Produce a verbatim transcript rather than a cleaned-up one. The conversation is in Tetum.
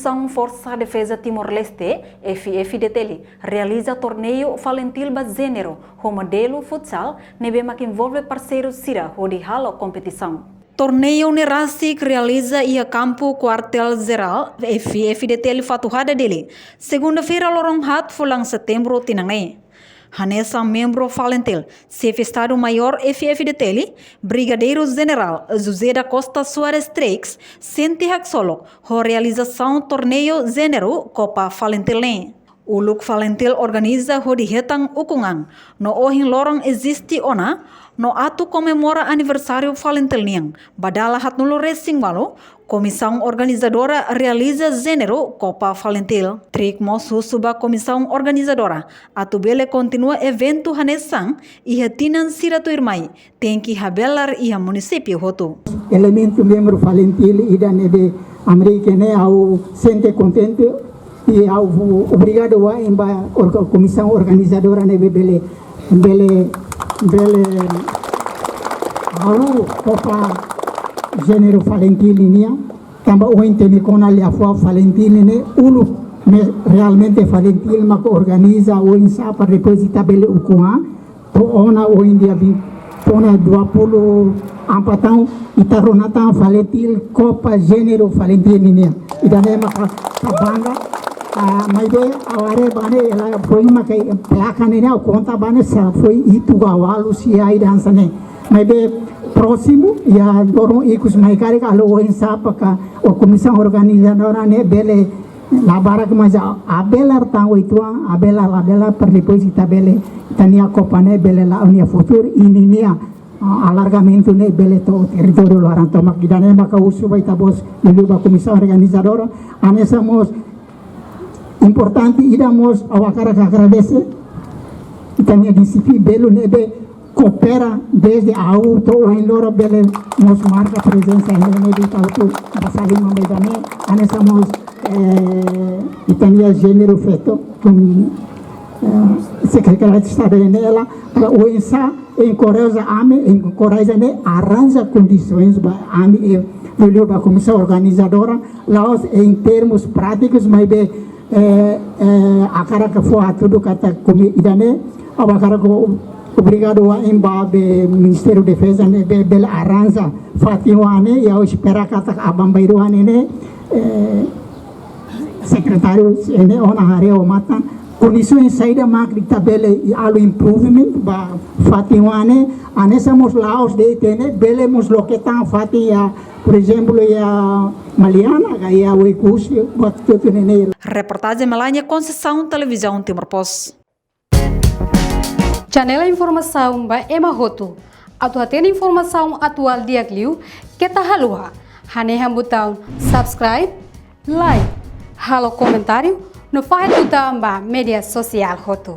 Komisaun Forsa Defeza Timor-Leste, F-FDTL, realiza torneiu FALINTIL ba jéneru, ho modelu futsal, ne'ebé mak envolve parseiru sira hodi halo kompetisaun. Torneiu ne'e rasik realiza iha kampu Kuartél Jerál F-FDTL Fatuhada, Dili, segunda-feira loron haat fulan setembru tinan ne'e. Hanesan membru FALINTIL, Xefe Estadu Maiór F-FDTL, Brigadeiru Jenerál José da Costa Soares Treix, sente haksolok ho realizasaun torneiu jéneru Copa FALINTIL ne'e. Uluk FALINTIL organiza hodi hetan ukun-an, no ohin loron eziste ona, no atu komemora aniversáriu FALINTIL nian, ba dala haatnulu-resin-ualu, komisaun organizadora realiza jéneru Copa FALINTIL. Treix mós husu ba komisaun organizadora atu bele kontinua eventu hanesan iha tinan sira tuirmai, tenke habelar iha munisípiu hotu. Elementu membru FALINTIL ida ne'ebé Amérika ne'e ha'u sente kontente i ha'u obrigadu wa'in ba orga-, komisaun organizadora ne'ebé bele, bele, bele halo Copa jéneru FALINTIL nian, tanba ohin temi kona liafuan FALINTIL ne'e uluk ne'e realmente FALINTIL mak organiza oinsá para depois ita bele ukun-an, to'o ona ohin dia vinte, to'o ona dua puluh empat tahun, ita rona tan FALINTIL, Copa jéneru FALINTIL nian. Ida-ne'e maka ha'u bangga, ah, maibé ha'u haree ba ne'e hela foin maka plaka ne'e ha'u konta ba ne'e sá foin hitu ka ualu sia ida hanesan ne'e. Maibé prósimu, iha loron ikus mai karik halo oinsá para ka komisaun organizadora ne'e bele la barak mas a, abelar tan uitoan, abelar, abelar para depois ita bele, ita-nia Copa ne'e bele la'o nia futuru i ninia, ah, alargamentu ne'e bele to'o territóriu laran tomak. Ida-ne'e maka husu ba ita-boot, liuliu ba komisaun organizadora, hanesan mós importante ida mós ha'u hakarak agradese ita-nia D C P Belu ne'ebé koopera dezde agostu to'o ohin loron bele mós marka prezensa iha ne'e, ita hotu basa liman ba ida-ne'e, hanesan mós, eh, ita-nia enjeñeiru feto, ho, eh, Sekretáriu Estadu ne'e hela, para oinsá enkoraja ami, enkoraja ne'e arranja kondisoens ba ami, eh, liuliu ba komisaun organizadora, la'ós em termos prátikus, maibé, eh, eh, hakarak fó hatudu katak komi-, ida-ne'e, ha'u hakarak obrigadu wa'in ba be Ministériu Defeza ne'ebé bele arranja fatin oan ne'e, i ha'u espera katak aban-bainrua ne'e, eh, Sekretáriu ne'e ona haree ho matan kondisoens saida mak ita bele halo improvement ba fatin oan ne'e, hanesan mós la'ós de'it ne'e, bele mós loke tan fatin iha, por ezemplu, iha Maliana, ka iha Oekusi, buat hotu-hotu ne'e. Reportajen Melania Conceição, Televizaun Timor Post. Janela informasaun ba ema hotu. Atu hatene informasaun atuál di'ak liu, keta haluha hanehan butaun subscribe, like, halo komentáriu, no fahe tutan ba média sosiál hotu.